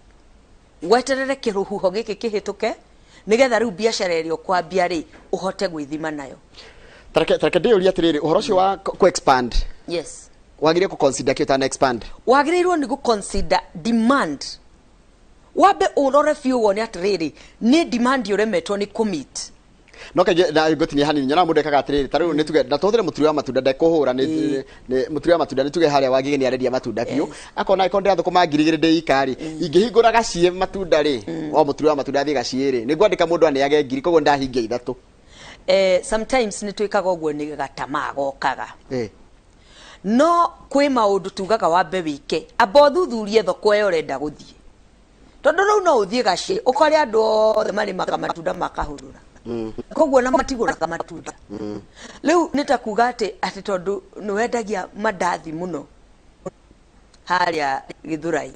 Weterere kĩrũhuho gĩkĩ kĩhĩtũke, nĩgetha rĩu biacara ĩrĩa ũkwambia rĩ, ũhote gwĩthima nayo. Tareke ndĩyũrie atĩrĩrĩ, ũhoro ũcio wa kũ expand, wagĩrĩire kũ consider kĩ ũtana expand? Wagĩrĩirwo nĩ gũ consider demand. Wambe ũrore biũ wone atĩrĩrĩ, nĩ demand ũremetwo nĩ kũ meet. No kaingĩ na ngũtinia hanini, nyonaga mũndũ ekaga atĩrĩrĩ, ta rĩu nĩ tuge na tũhũthĩre mũturi wa matunda, ndekũhũra nĩ mũturi wa matunda, nĩ tuge harĩa Wangigĩ nĩ arendia matunda biũ, akona angĩkorwo ndĩrathũkũma 2000 ndĩ ika rĩ, ingĩhingũra gaciĩ matunda rĩ, o mũturi wa matunda athiĩ gaciĩ rĩ, nĩ ngwandĩka mũndũ aneage 1000, koguo ndahingia ithatũ. Sometimes nĩ twĩkaga ũguo nĩ gatamaa gokaga. No kwĩ maũndũ tugaga wambe wĩke, amba ũthuthurie thoko ĩyo ũrenda gũthiĩ, tondũ rĩu no ũthiĩ gaciĩ ũkore andũ othe marĩmaga matunda makahũrũra, koguo na matigũraga matunda. Rĩu nĩ ta kuga atĩ tondũ nĩ wendagia mandathi mũno harĩa Gĩthũrai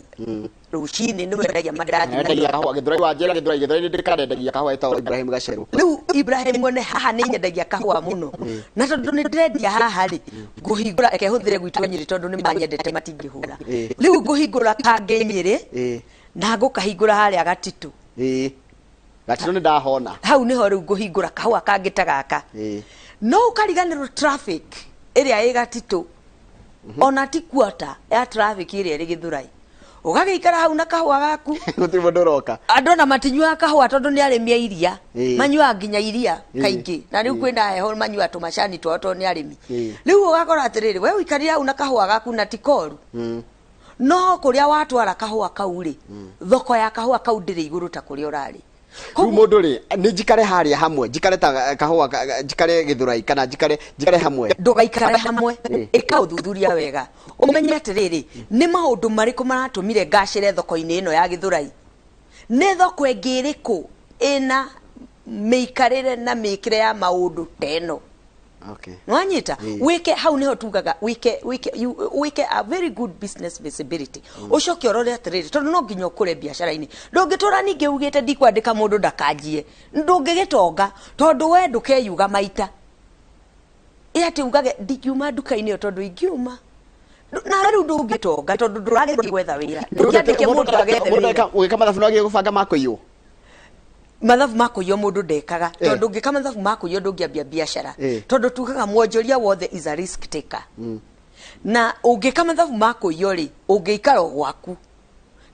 rũcinĩ, nĩ wendagia mandathi. Endagia kahũa Gĩthũrai, wa njĩra Gĩthũrai, Gĩthũrai nĩ ndĩkanendagia kahũa etagwo Ibrahim Gacerũ. Rĩu Ibrahim one haha nĩ nyendagia kahũa mũno, na tondũ nĩ ndĩrendia haha rĩ, ngũhingũra, reke hũthĩre gwitũ Nyĩrĩ tondũ nĩ manyendete, matingĩhũra. Rĩu ngũhingũra kangĩ Nyĩrĩ na ngũkahingũra harĩa Gatitũ. Ĩĩ, Gatitũ nĩ ndahona. Hau nĩho rĩu ngũhingũra kahũa kangĩ ta gaka. No ũkariganĩrwo traffic ĩrĩa ĩ Gatitũ ona ti quarter ya traffic ĩrĩa ĩrĩ Gĩthũrai. Ũgagĩikara hau na kahũa gaku. Gũtirĩ mũndũ ũroka. Andũ ona matinyuaga kahũa tondũ nĩ arĩmi a iria. Manyuaga nginya iria kaingĩ, na rĩu kwĩna heho manyuaga tũmacani twao tondũ nĩ arĩmi. Rĩu ũgakora atĩrĩrĩ, we ũikarire hau na kahũa gaku na ti koru, no kũrĩa watwara kahũa kau rĩ, thoko ya kahũa kau ndĩrĩ igũrũ ta kũrĩa ũrarĩ. Rĩu mũndũ rĩ, nĩ njikare harĩa hamwe, njikare ta kahũa njikare Gĩthũrai kana njikare hamwe? Ndũgaikare hamwe. Ĩka ũthuthuria wega, ũmenye atĩrĩrĩ, nĩ maũndũ marĩkũ maratũmire ngacĩre thoko-inĩ ĩno ya Gĩthũrai? Nĩ thoko ĩngĩ ĩrĩkũ ĩna mĩikarĩre na mĩkĩre ya maũndũ ta ĩno? Nwanyita? Wike hau niho tugaga wike a very good business visibility. Ucoke ũrore atĩrĩrĩ, tondũ no nginya ũkũre biacara-inĩ, ndũngĩtũra ningĩ ugĩte ndikwandĩka mũndũ ndakanjie, ndũngĩgĩtonga, tondũ we ndũkeyuga maita ĩ atĩ ugage ndingiuma nduka-inĩ ĩyo tondũ ingiuma na rĩu ndũngĩtonga tondũ ndũragĩthiĩ gwetha wĩra, ndũngĩandĩke mũndũ agethe Mũndũ wĩra. Ũgĩka mathabu no agĩe gũbanga ma kũiywo. Mathabu ma kũiywo mũndũ ndekaga, tondũ ũngĩka mathabu ma kũiywo ndũngĩambia biacara, tondũ tugaga mwonjoria wothe is a risk taker, na ũngĩka mathabu ma kũiywo rĩ, ũngĩikara o gwaku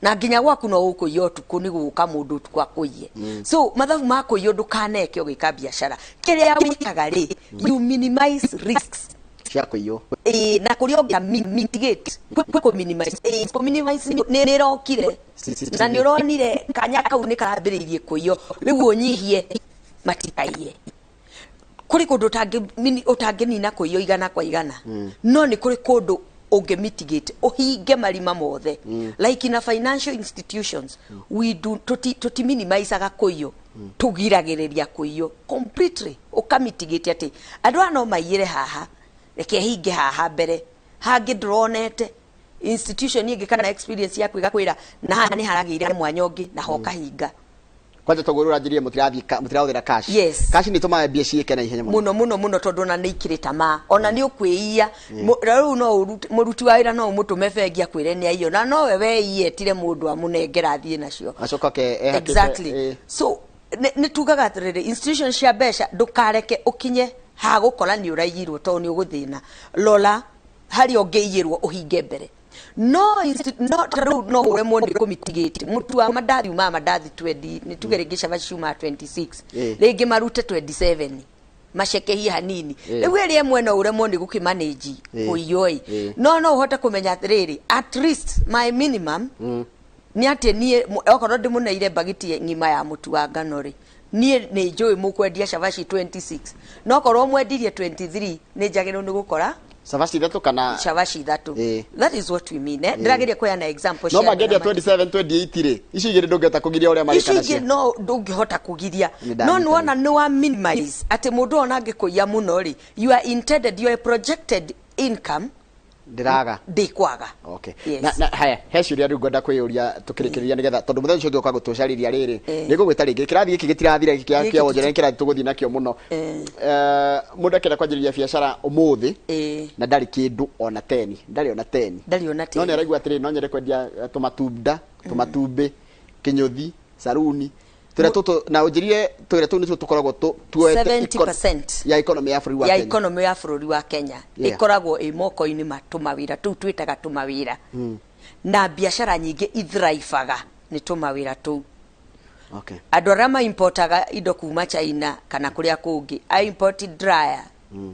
na nginya gwaku no ũkũiywo ũtukũ, nĩ gũka mũndũ ũtukũ akũiye. So mathabu ma kũiywo ndũkaneke ũgĩka biacara. Kĩrĩa wĩkaga rĩ, you minimize risks cia kũiywo. Ĩĩ, na kũrĩa ũngĩ mitigate kwĩ kũ minimize. Ĩĩ, kũ minimize nĩ ĩrokire na nĩ ũronire kanya kau nĩ karambĩrĩirie kũiywo, rĩu ũnyihie matikaiye. Kũrĩ kũndũ ũtangĩnina kũiywo 100%, no nĩ kũrĩ kũndũ ũngĩ mitigate, ũhinge marima mothe. Like in a financial institutions, we do tuti minimizaga kũiywo, tũgiragĩrĩria kũiywo completely. Ũkamitigate atĩ andũ aya no maiyĩre haha, reke hinge haha mbere hangĩ ndũronete institution ĩngĩ kana experience yaku ĩgakwĩra na haha nĩ haragĩire mwanya ũngĩ, na ho ũkahinga. Kwanja toguo rĩu ũranjĩrire mũtirathiĩ mũtirahũthĩra cash. Yes. Cash nĩ ĩtũmaga mbia ciĩke na ihenya mũno. Mũno mũno mũno, tondũ ona nĩ ikĩrĩ tamaa, ona nĩ ũkwĩiya. Rĩu no mũruti wa wĩra no ũmũtũme bengi akwĩre nĩ aiywo, na nowe weiyetire mũndũ amũnengera athiĩ nacio. Acoka ke ehakĩte. Exactly. So nĩ tugaga atĩrĩrĩ, institution cia mbeca, ndũkareke ũkinye ha gũkora nĩ ũraiyirwo, tondũ nĩ ũgũthĩna. Rora harĩa ũngĩiyĩrwo ũhinge mbere. No ta rĩu no ũremwo nĩ kũmitigate mũtu wa mandathi umaga mandathi 20, nĩ tuge rĩngĩ cabaci ciumaga 26, rĩngĩ marute 27 macekehie hanini. Rĩu ĩrĩa ĩmwe no ũremwo nĩ gũkĩmanĩnji kũiywo ĩ. No ũhote kũmenya atĩrĩrĩ, at least my minimum nĩ atĩ niĩ okorwo ndĩmũneire mbagiti ng'ima ya mũtu wa ngano rĩ, niĩ nĩ njũĩ mũkwendia cabaci 26, no korwo mwendirie 23, nĩ njagĩrĩirwo nĩ gũkora cabaci ithatũ kana cabaci ithatũ. That is what we mean, eh? Ndĩrageria kũheana example no cia mangĩendia andũ arĩa 27, 28 rĩ, icio igĩrĩ ndũngĩhota kũgiria ũrĩa icio marĩka ingĩ nacio. No ndũngĩhota kũgiria. Nĩ ndanyita. No nĩwona nĩ wa minimize atĩ mũndũ ona angĩkũiya mũno rĩ, you are intended, your projected income. Ndĩraga. Ndikwaga. Okay. Yes. Na haya, he ciũria rĩu ngwenda kwĩyũria tũkĩrĩkĩrĩria nĩgetha tondũ mũthenya ũcio ũngĩ ũka gũtũcarĩria rĩrĩ, nĩ ngũgwĩta rĩngĩ. Kĩrathi gĩkĩ gĩtirathira gĩkĩ Gĩkĩ kĩa wonjoria nĩ kĩrathi tũgũthiĩ nakĩo mũno. Mũndũ akĩenda kwanjĩrĩria biacara ũmũthĩ na ndarĩ kĩndũ ona teni, ndarĩ ona teni. Ndarĩ ona No teni. nĩ araigua atĩrĩrĩ, no nyende kwendia tũmatunda, tũmatumbĩ, kĩnyũthi, saruni, twĩra tũtũ na ũnjĩrire twĩra tũu nĩtuo tũkoragwo tuoete 70% ya economy ya bũrũri wa ya Kenya. Economy ya bũrũri wa Kenya ĩkoragwo ĩ moko-inĩ ma tũmawĩra tũu twĩtaga tũmawĩra, na biacara nyingĩ ithrivaga nĩ tũmawĩra tũu. Andũ arĩa maimportaga indo kuma China kana kũrĩa kũngĩ, a import dryer 1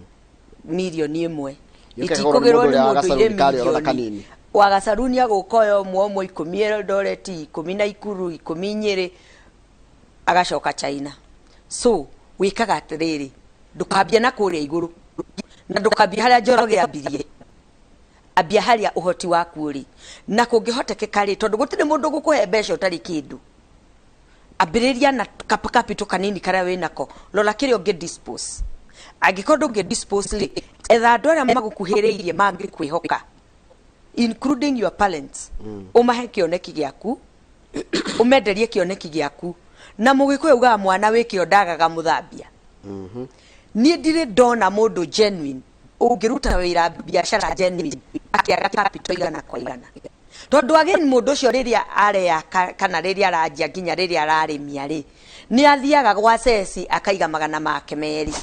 million. Yũke kũgũrwo nĩ Itikũgĩrwo mũndũ nĩ ũrĩa wa mũndũ irĩ gacaruni karĩa ũrona mirioni kanini. Wa gacaruni agũka oya ũmwe ũmwe, 10 Eldoret, 10 Naikuru, 10 Nyĩrĩ, agacoka China. So wĩkaga atĩrĩrĩ, ndũkambie na kũrĩa igũrũ na ndũkambie harĩa Njoroge ambirie, ambia harĩa ũhoti waku ũrĩ, na kũngĩhotekeka rĩ, tondũ gũtirĩ mũndũ ũgũkũhe mbeca ũtarĩ kĩndũ, ambĩrĩria na capital kanini karĩa wĩnako. Rora kĩrĩa ũngĩ dispose. Angĩkorwo ndũngĩ dispose rĩ, etha andũ arĩa magũkuhĩrĩirie mangĩkwĩhoka, including your parents, ũmahe kĩoneki gĩaku, ũmenderie kĩoneki gĩaku. Na Mũgĩkũyũ ugaga mwana wĩ kĩo ndagaga mũthambia. Niĩ ndirĩ ndona mũndũ genuine ũngĩruta wĩra biacara genuine akĩaga capital igana kwa igana, tondũ again mũndũ ũcio rĩrĩa areyaka kana rĩrĩa aranjia nginya rĩrĩa ararĩmia rĩ, nĩ athiaga gwa ceci akaiga 200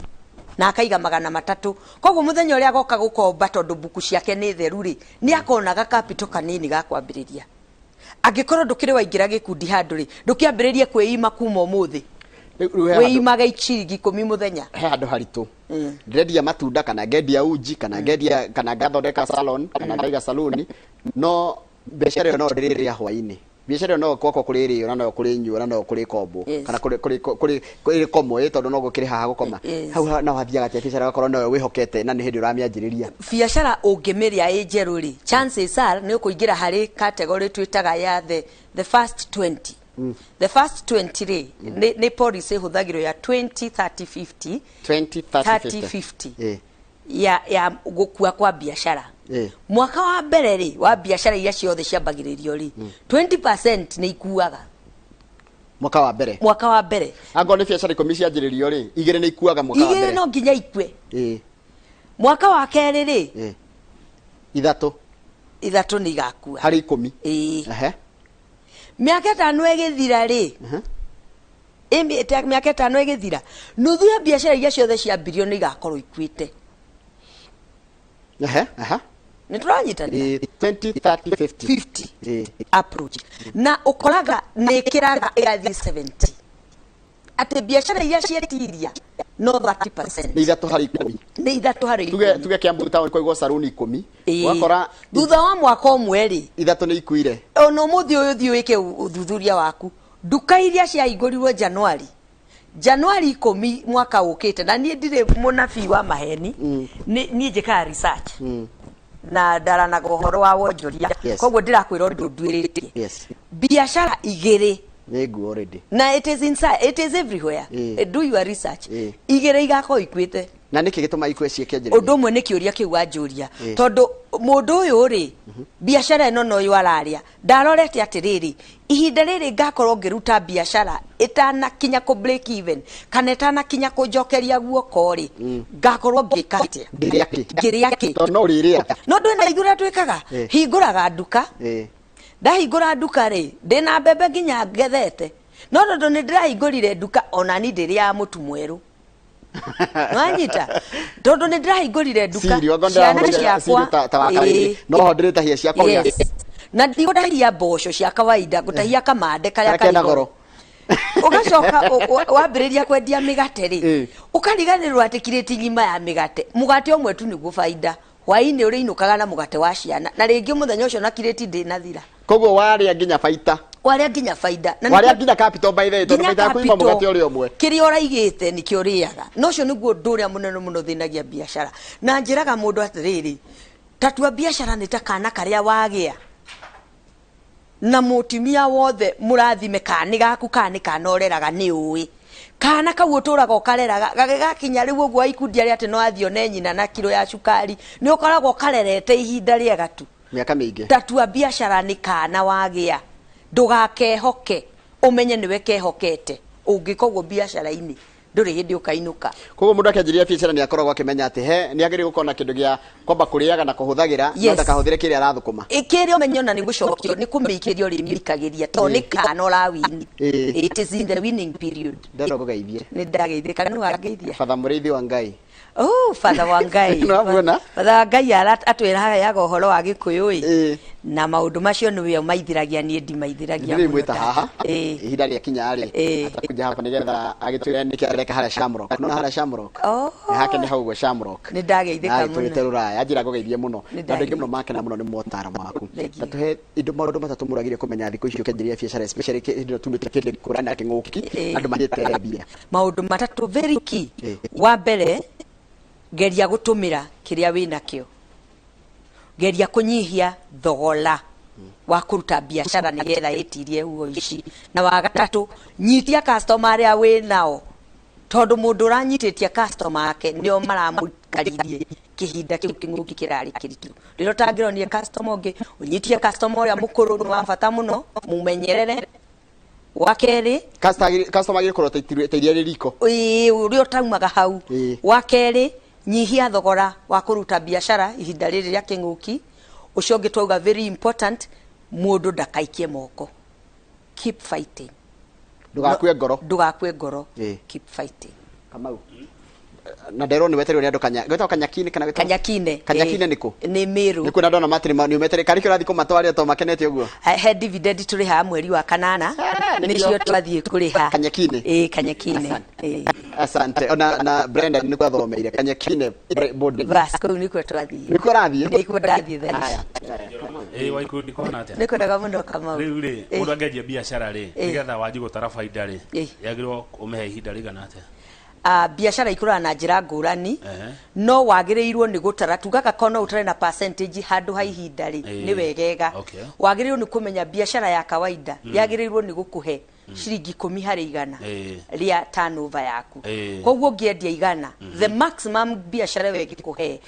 na akaiga 300. Koguo mũthenya ũrĩa agoka gũkomba, tondũ mbuku ciake nĩ theru rĩ, nĩ akonaga capital kanini ga kwambĩrĩria. Angĩkorwo ndũkĩrĩ waingĩra gĩkundi handũ rĩ, ndũkĩambĩrĩrie kwĩima kuma ũmũthĩ. Rĩu he handũ- Wĩimage ciringi 10 mũthenya. He handũ haritũ. Ndĩrendia matunda kana ngendia uji kana ngendia kana ngathondeka salon kana ngaiga saluni, no biacara ĩyo no ndĩrĩrĩa hwainĩ. Biacara ĩyo no gwakwa kũrĩrĩo na no kũrĩnyuo na no kũrĩkombwo kana kũrĩ komwo ĩ, tondũ no gũkĩrĩ haha gũkoma. Hau no hathiaga atĩa biacara gakorwo noyo wĩhokete na nĩ hĩndĩ ũramĩanjĩrĩria? Biacara ũngĩmĩrĩa ĩ njerũ rĩ, chances are nĩ ũkũingĩra harĩ category twĩtaga ya the first 20. The first 20 rĩ, nĩ policy ĩhũthagĩrwo ya 20 30 50. 20 30 30 50. 50 ya gũkua kwa biacara. Mwaka wa mbere rĩ, wa biacara iria ciothe ciambagĩrĩrio rĩ, 20% nĩ ikuaga. Mwaka wa mbere? Mwaka wa mbere. Angorwo nĩ biacara 10 cianjĩrĩrio rĩ, igĩrĩ nĩ ikuaga mwaka wa Igĩrĩ mbere. No nginya ikue. Mwaka wa kerĩ rĩ, Ithatũ. Ithatũ nĩ igakua. Harĩ 10. Ĩĩ. Mĩaka 5 ĩgĩthira rĩ, mĩaka 5 ĩgĩthira, nuthu ya biacara iria ciothe ciambirio nĩ igakorwo ikuĩte. Ehe, aha. Nĩ tũranyitanĩra? Ĩĩ, 20 30 50. 50 approach, na ũkoraga nĩ ĩkĩraga ĩgathiĩ 70, atĩ biacara iria cietiria no 30%. Nĩ ithatũ harĩ 10. Nĩ ithatũ harĩ Tuge 10. Tuge Kiambu town kwaigwo saruni 10, ũgakora Thutha wa mwaka ũmwe rĩ, ithatũ nĩ ikuire. Ona ũmũthĩ ũyũ thiĩ wĩke ũthuthuria waku, nduka iria ciahingũrirwo Januari 10 mwaka ũkĩte, na niĩ ndirĩ mũnabii wa maheni, niĩ njĩkaga research na ndaranaga ũhoro wa wonjoria. Koguo ndĩrakwĩra ũndũ nduĩrĩtie. Biacara igĩrĩ Nĩ nguo already. Na it is inside, it is everywhere. Do your research. Igĩrĩ igakorwo ikuĩte. Na nĩkĩ gĩtũma ikue ciĩ kĩanjĩrĩria? Ũndũ ũmwe nĩ kĩũria kĩu wanjũria, tondũ mũndũ ũyũ rĩ, biacara ĩno noyo ararĩa, ndarorete atĩrĩrĩ, ihinda rĩrĩ ngakorwo ngĩruta biacara ĩtanakinya kũ break even kana ĩtanakinya kũnjokeria guoko rĩ, ngakorwo ngĩka atĩa? Ngĩrĩa kĩ? Ngĩrĩa kĩ? Tondũ no ũrĩrĩa. No ndũĩ na ithuĩ ũrĩa twĩkaga, hingũraga nduka. Ndahingũra nduka rĩ, ndĩna mbembe nginya ngethete, no tondũ nĩ ndĩrahingũrire nduka, ona ni ndĩrĩaga mũtu mwerũ. Nwanyita? Tondũ nĩ ndĩrahingũrire nduka, Cirio, angorwo ciana ndĩrahũthĩra ciakwa cirio ta wa karĩrĩ, no ho ndĩrĩtahia cia kũrĩa. Yes. Na ndigũtahia mboco cia kawaida, ngũtahia kamande karĩa Karĩa kena karĩ goro. Ũgacoka wambĩrĩria kwendia mĩgate rĩ, ũkariganĩrwo atĩ kirĩti ng'ima ya mĩgate, mũgate ũmwe tu nĩguo baida. Hwainĩ ũrĩinũkaga na mũgate wa ciana, na rĩngĩ mũthenya ũcio na kirĩti ndĩnathira. Koguo warĩa nginya baita. Warĩa nginya baida. Na warĩa nĩkĩo- nginya capital by the way, tondũ nginya baita yaku ima capital, mũgate ũrĩa ũmwe. Kĩrĩa ũraigĩte nĩkĩo ũrĩaga. Na ũcio nĩguo ũndũ ũrĩa mũnene mũno ũthĩnagia biacara. Na njĩraga mũndũ atĩrĩrĩ, tatua biacara nĩ ta kana karĩa wagĩa na mũtumia wothe mũrathime, kana nĩ gaku kana nĩ kana ũreraga, nĩ ũĩ. Kana kau ũtũraga ũkareraga gagĩgakinya rĩu ũguo ikundi arĩa atĩ no athiĩ one nyina na kiro ya cukari, nĩ ũkoragwo ũkarerete ihinda rĩega tu. Mĩaka mĩingĩ. Tatua biacara nĩ kana wagĩa, ndũgakehoke, ũmenye nĩwe kehokete. Ũngĩka ũguo biacara-inĩ ndũrĩ hĩndĩ ũkainũka. Koguo mũndũ akĩanjĩrĩria biacara nĩ akoragwo akĩmenya atĩ he nĩ agĩrĩirwo gũkorwo na kĩndũ gĩa kwamba kũrĩaga na kũhũthagĩra, no ndakahũthĩre kĩrĩa arathũkũma. Kĩrĩa ũmenye ona nĩ gũcokio nĩ kũmĩikĩria ũrĩmĩikagĩria tondũ nĩ kana ũrawini. It is in the winning period. Ndenda ngũgeithie. Nĩ ndageithĩka, nũ wangeithia? Batha mũrĩithi wa Ngai. Oh, Father wa Ngai. Nĩwamuona? Father wa Ngai atwĩraga ũhoro wa Gĩkũyũ ĩ. Na maũndũ macio nĩwe ũmaithiragia, niĩ ndimaithiragia Ndĩrĩ mũno mwĩta ta- haha. Ihinda rĩakinya rĩ, atakuja hapa nĩgetha agĩtwĩre nĩkĩ areka harĩa Shamrock. Nona harĩa Shamrock? Oh. Nĩ hake nĩ hau ũguo Shamrock. Nĩ ndageithĩka Na agĩtwĩrĩte mũno. rũraya. Anjĩra ngũgeithie mũno. Nĩ Na andũ aingĩ ndageithĩka. mũno makena mũno nĩ motaro maku. Thank you. Ta tũhe indo maũndũ matatũ mũndũ agĩrĩire kũmenya thikũ ici ũkĩanjĩrĩria biacara, especially hĩndĩ ĩno tumĩte kĩndũ kũrana kĩng'ũki, andũ mathiĩte mbia. Maũndũ matatũ very key. Wa mbere, geria gũtũmĩra kĩrĩa wĩ nakĩo, geria kũnyihia thogora wa kũruta biacara nĩgetha ĩtirie huho ici. Na wa gatatũ, nyitia customer arĩa wĩ nao, tondũ mũndũ ũranyitĩtie customer ake nĩo maramũikaririe kĩhinda kĩu kĩng'ũki kĩrarĩ kĩritũ. Rĩrĩa ũtangĩronie customer ũngĩ, ũnyitie customer ũrĩa mũkũrũ nĩ wa bata mũno, mũmenyerere. Wa kerĩ, Customer agĩrĩirwo kũrora ta iria rĩ riko. Ĩĩ, ũrĩa ũtaumaga hau. Wa kerĩ, nyihia thogora wa kũruta biacara ihinda rĩrĩ rĩa kĩng'ũki. Ũcio ũngĩ twauga very important, mũndũ ndakaikie moko, keep fighting. Ndũgakue ngoro. Ndũgakue ngoro. Keep fighting. Kamau, na nderwo nĩ wetereirwo nĩ andũ kanya gwĩtagwo Kanyakine kana gwĩtagwo Kanyakine. Kanyakine nĩ kũ? Nĩ Meru. Nĩ kuona ndona matiri nĩ umetere karĩ kĩ ũrathiĩ kũmatwarĩra to makenete ũguo? He dividend tũrĩhaga mweri wa kanana, nĩcio twathiĩ kũrĩha. Kanyakine. Ĩĩ, Kanyakine. Ĩĩ. Asante. Ona na Brenda nĩ kwathomeire Kanyakine boarding. Bas, kũu nĩkuo twathiĩ. Nĩkuo ũrathiĩ? Nĩkuo ndathiĩ thaa ici. Ĩĩ, Waikundi, kũhana atĩa? Nĩ kwega mũno, Kamau. Rĩu rĩ, mũndũ angĩanjia biacara rĩ, nĩgetha wanjie gũtara baida rĩ, Ĩĩ. yagĩrĩirwo ũmĩhe ihinda rĩigana atĩa? Ah, biacara ikũraga na njĩra ngũrani. No wagĩrĩirwo nĩ gũtara, tugaga korwo no ũtare na percentage handũ ha ihinda rĩ, nĩ wegega. Wagĩrĩirwo nĩ kũmenya biacara ya kawaida yagĩrĩirwo nĩ gũkũhe ciringi 10 harĩ 100 rĩa turnover yaku. Koguo ũngĩendia 100, the maximum biacara ĩyo ĩngĩkũhe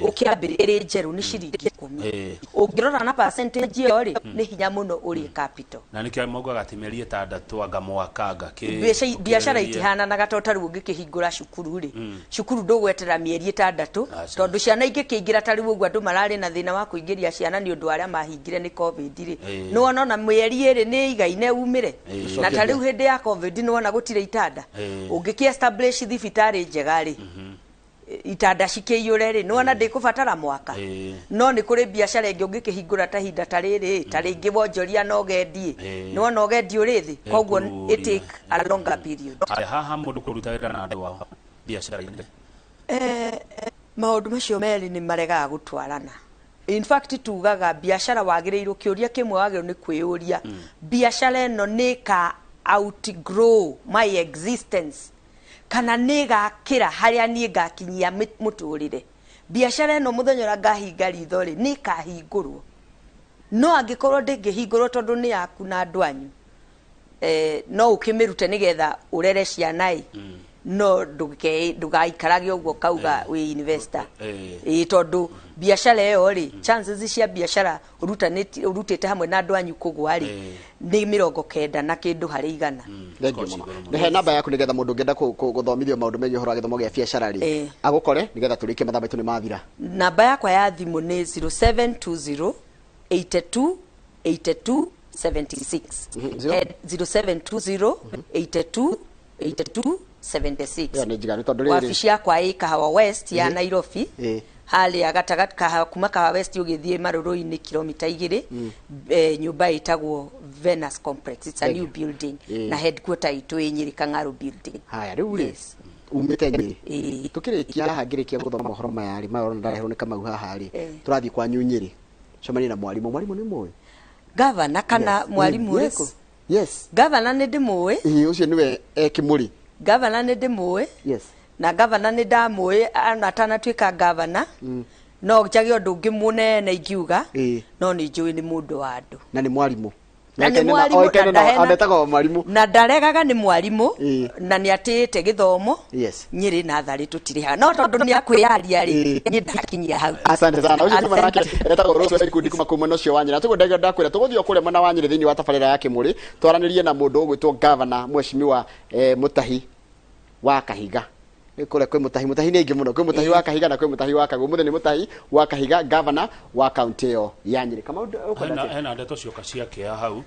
ũkĩambĩrĩria ĩrĩ njerũ nĩ ciringi 10. Ũngĩrora na percentage ĩyo rĩ, nĩ hinya mũno ũrĩe capital. Na nĩkĩo maugaga atĩ mĩeri 6 anga mwaka anga kĩ Biacara ũkĩrĩrĩrie. Itihananaga, tondũ ta rĩu ũngĩkĩhingũra cukuru rĩ, cukuru ndũgweterera mĩeri 6. Aca. Tondũ ciana ingĩkĩingĩra, ta rĩu ũguo andũ mararĩ na thĩna wa kũingĩria ciana nĩ ũndũ wa arĩa mahingire nĩ COVID rĩ, nĩwona ona mĩeri 2 nĩ ĩigaine umĩre. Na ta rĩu hĩndĩ ya COVID nĩwona gũtirĩ itanda. Ũngĩkĩ establish thibitarĩ njega rĩ, itanda cikĩiyũre rĩ, nĩwona ndĩkũbatara mwaka. No nĩ kũrĩ biacara ĩngĩ ũngĩkĩhingũra ta ihinda ta rĩrĩ, ta rĩngĩ wonjoria na ũgendi, nĩwona ũgendi ũrĩ thĩ, koguo it Ĩkũria. take a longer period. Haya, haha mũndũ kũruta wĩra na andũ ao biacara-inĩ. Maũndũ macio merĩ nĩ maregaga gũtwarana. In fact, tugaga biacara wagĩrĩirwo, kĩũria kĩmwe wagĩrĩirwo nĩ kwĩyũria, biacara ĩno nĩ ka outgrow my existence kana nĩ ĩgakĩra harĩa niĩ ngakinyia mũtũrĩre? Biacara ĩno mũthenya ũrĩa ngahinga ritho rĩ, nĩ ĩkahingũrwo? No angĩkorwo ndĩngĩhingũrwo tondũ nĩ yaku na andũ anyu, no ũkĩmĩrute nĩgetha ũrere ciana ĩ, no ndũgaikarage ũguo kauga wĩ investor. Ĩĩ, tondũ biacara ĩyo rĩ, chances cia biacara ũrutĩte hamwe na andũ anyu kũgwa rĩ, nĩ 90 na kĩndũ harĩ igana. Thank you Coach mũno. igũrũ mũno. Nĩhe namba yaku nĩgetha mũndũ ũngĩenda gũthomithio maũndũ megiĩ ũhoro wa gĩthomo gĩa biacara rĩ, agũkore nĩgetha tũrĩkie, mathaa maitũ nĩ mathira. Namba yakwa ya thimũ nĩ 0720 82 82 76. Zero? 0720 82 82 76. Ĩyo nĩ njiganu tondũ rĩrĩ Wabici yakwa ĩ Kahawa West ya Nairobi, harĩa gatagatĩ kahawa, kuma Kahawa West ũgĩthiĩ Marũrũ-inĩ kilomita 2, nyũmba ĩtagwo Venus Complex. It's a Thank new you. building, na headquarter itũ ĩ Nyĩrĩ, Kang'aru building. Haya, rĩu rĩ, umĩte Nyĩrĩ. Tũkĩrĩkia haha, ngĩrĩkia gũthoma mohoro maya rĩ, maya ũrona ndareherwo nĩ Kamau haha rĩ, tũrathiĩ kwanyu Nyĩrĩ cemanie na mwarimũ. Mwarimũ nĩ mũĩ? Gavana kana mwarimũ ũrĩkũ? Yes. Gavana nĩ ndĩmũĩ. Ĩĩ, ũcio nĩwe Kĩmũrĩ. Gavana nĩ ndĩmũĩ. Na gavana nĩ ndamũĩ ona atanatuĩka gavana. No njage ũndũ ũngĩ mũnene ingiuga, no nĩ njũĩ nĩ mũndũ wa andũ. Na nĩ mwarimũ. Na nĩ Oĩkaine na- mwarimũ, na oĩkaine na- ndahena- anetagwo mwarimũ. Na ndaregaga nĩ mwarimũ. Ĩĩ. Na nĩ atĩĩte gĩthomo. Nyĩrĩ natharĩ tũtirĩhaga, no tondũ nĩ akwĩyaria rĩ, niĩ ndakinyia hau. Asante sana. Ũcio tuma nake Asante. etagwo Rose wa ikundi kuma kuu mwena ũcio wa Nyĩrĩ. Na tũguo ndagĩra ndakwĩra tũgũthiĩ o kũrĩa mwena wa Nyĩrĩ thĩinĩ wa tabarĩra ya Kĩmũrĩ twaranĩrie na mũndũ ũgwĩtwo gavana mheshimiwa Mutahi wa Kahiga. Nĩ kũrĩa kwĩ Mutahi, Mutahi nĩ aingĩ mũno. Kwĩ Mutahi wa Kahiga na kwĩ Mutahi wa Kagwe. Ũmũthĩ nĩ Mutahi wa Kahiga, gavana wa kaunti ĩyo ya Nyĩrĩ. Kamau, ũkwenda Hena atĩa? Hena ndeto cioka cia kĩeha hau.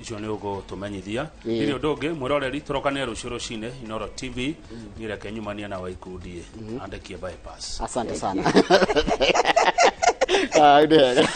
Icio nĩ ũgũtũmenyithia. Ndirĩ ũndũ ũngĩ mwĩroreri, tũrokane rũciũ rũcinĩ Inoro TV. Niĩ reke nyumanie na Waikundi andekie bypass. Asante sana. Ah, nĩ wega.